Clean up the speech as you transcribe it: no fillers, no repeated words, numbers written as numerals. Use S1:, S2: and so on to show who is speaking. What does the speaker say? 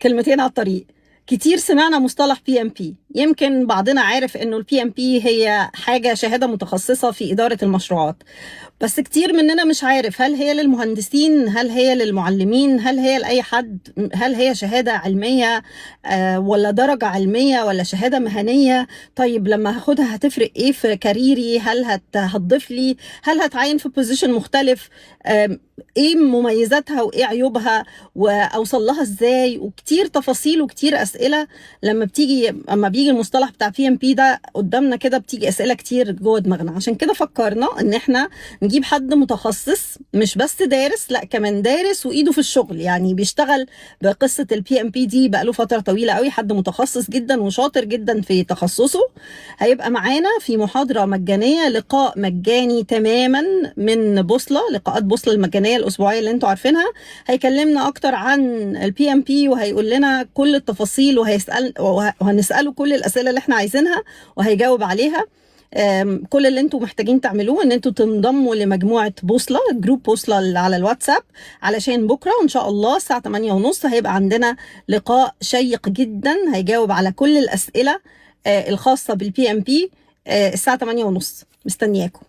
S1: كلمتين على الطريق. كتير سمعنا مصطلح PMP. يمكن بعضنا عارف انه ال PMP هي حاجة شهادة متخصصة في إدارة المشروعات، بس كتير مننا مش عارف هل هي للمهندسين، هل هي للمعلمين، هل هي لأي حد، هل هي شهادة علمية ولا درجة علمية ولا شهادة مهنية. طيب لما هاخدها هتفرق ايه في career ي؟ هل هتضيف لي؟ هل هتعين في position مختلف؟ ايه مميزاتها وايه عيوبها واوصل لها ازاي؟ وكتير تفاصيل وكتير اسئلة لما بيجي المصطلح بتاع PMP ده قدامنا كده بتيجي اسئلة كتير جوه دماغنا. عشان كده فكرنا ان احنا نجيب حد متخصص، مش بس دارس، لا كمان دارس وايده في الشغل، يعني بيشتغل بقصة ال PMP دي بقاله فترة طويلة قوي، حد متخصص جدا وشاطر جدا في تخصصه. هيبقى معانا في محاضرة مجانيه، لقاء مجاني تماما من بوصله، لقاءات بوصله المجانية الاسبوعية اللي انتوا عارفينها. هيكلمنا اكتر عن ال PMP وهيقول لنا كل التفاصيل وهنساله كل الاسئلة اللي احنا عايزينها وهيجاوب عليها. كل اللي انتوا محتاجين تعملوه ان انتوا تنضموا لمجموعة بوصله، group بوصله اللي على الواتساب، علشان بكره ان شاء الله الساعة 8:30 هيبقى عندنا لقاء شيق جدا هيجاوب على كل الاسئلة الخاصة بال PMP الساعة 8:30. مستنياكم.